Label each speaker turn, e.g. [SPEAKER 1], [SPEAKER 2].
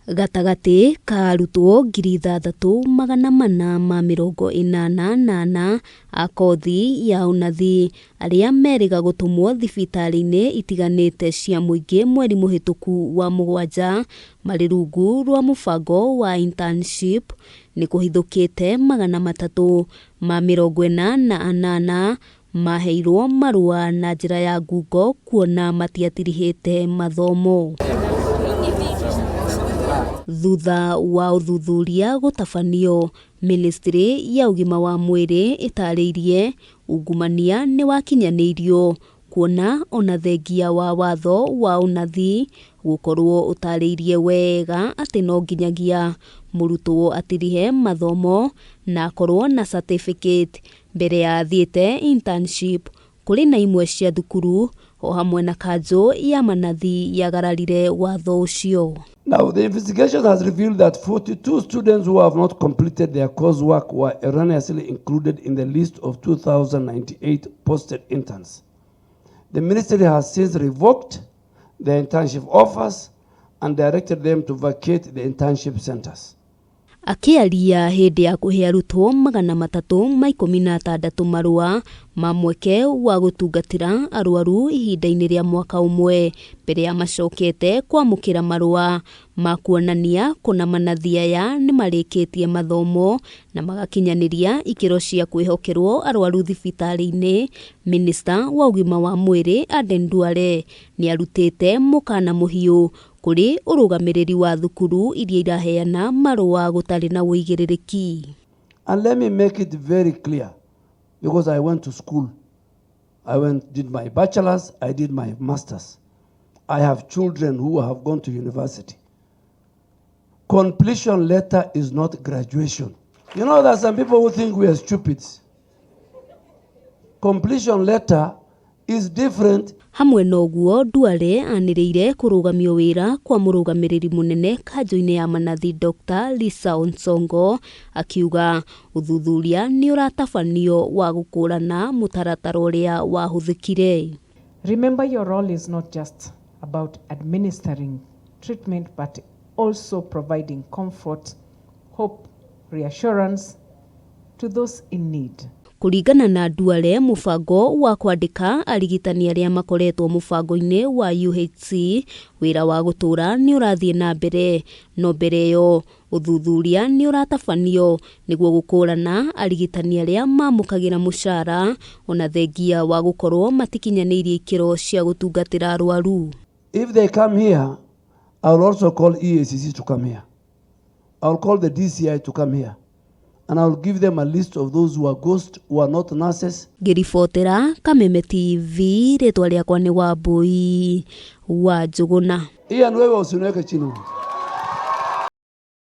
[SPEAKER 1] Gatagatĩ ka arutwo 6484 a kothi ya ũnathi arĩa merĩga gũtũmwo thibitarĩ-inĩ itiganĩte cia mũingĩ mweri mũhĩtũku wa mũgwanja marĩ rungu rwa mũbango wa internship nĩ kũhithũkĩte 348 maheirwo marũa na njĩra ya ngungo kuona matiatirihĩte mathomo. Thutha wa ũthuthuria gũtabanio, Ministry ya ũgima wa mwĩrĩ ĩtarĩirie ungumania nĩ wakinyanĩirio kuona ona thengia wa watho wa ũnathi gũkorwo ũtarĩirie wega atĩ no nginyagia mũrutwo atirihe mathomo na akorwo na certificate mbere ya athiĩte internship. Kũrĩ na imwe cia thukuru o hamwe na kanjũ ya manathi yagararire watho ũcio.
[SPEAKER 2] Now, the investigation has revealed that 42 students who have not completed their coursework were erroneously included in the list of 2,098 posted interns. The ministry has since revoked their internship offers and directed them to vacate the internship centers.
[SPEAKER 1] Akĩaria hĩndĩ ya kũhe arutwo 316 marũa ma mweke wa gũtungatĩra arwaru ihinda-inĩ rĩa mwaka ũmwe mbere ya macokete kwamũkĩra marũa ma kuonania kũna manathi aya nĩ marĩkĩtie mathomo na magakinyanĩria ikĩro cia kwĩhokerwo arwaru thibitarĩ-inĩ. Minista wa ũgima wa mwĩrĩ Aden Duale nĩ arutĩte mũkana mũhiũ kũrĩ ũrũgamĩrĩri wa thukuru iria iraheana marũa gũtarĩ na ũigĩrĩrĩki.
[SPEAKER 2] And let me make it very clear, because I went to school. I went, did my bachelor's, I did my master's. I have children who have gone to university. Completion letter is not graduation. You know, there are some people who think we are stupid. Completion letter is different.
[SPEAKER 1] Hamwe na ũguo, Duale anĩrĩire kũrũgamio wĩra kwa mũrũgamĩrĩri mũnene kanjũ-inĩ ya manathi Dr. Lisa Onsongo, akiuga ũthuthuria nĩ ũratabanio wa gũkũrana mũtaratara ũrĩa wahũthĩkire.
[SPEAKER 3] Remember, your role is not just about administering treatment, but also providing comfort, hope, reassurance to those in need.
[SPEAKER 1] Kũringana na Duale, mũbango wa kwandĩka arigitani arĩa makoretwo mũbango-inĩ wa UHC wĩra wa gũtũũra nĩ ũrathiĩ na mbere, no mbere ĩyo ũthuthuria nĩ ũratabanio nĩguo gũkũrana arigitani arĩa mamũkagĩra mũcara ona thengia wa gũkorwo matikinyanĩirie ikĩro cia gũtungatĩra arwaru.
[SPEAKER 2] If they come here, I will also call EACC to come here. I will call the DCI to come here. And I will give them a list of those who are ghosts, who are not nurses.
[SPEAKER 1] Ngĩribotera Kameme TV, rĩtwa rĩakwa nĩ Wambui wa Njũgũna.
[SPEAKER 2] Ian, wewe usiniweke chini.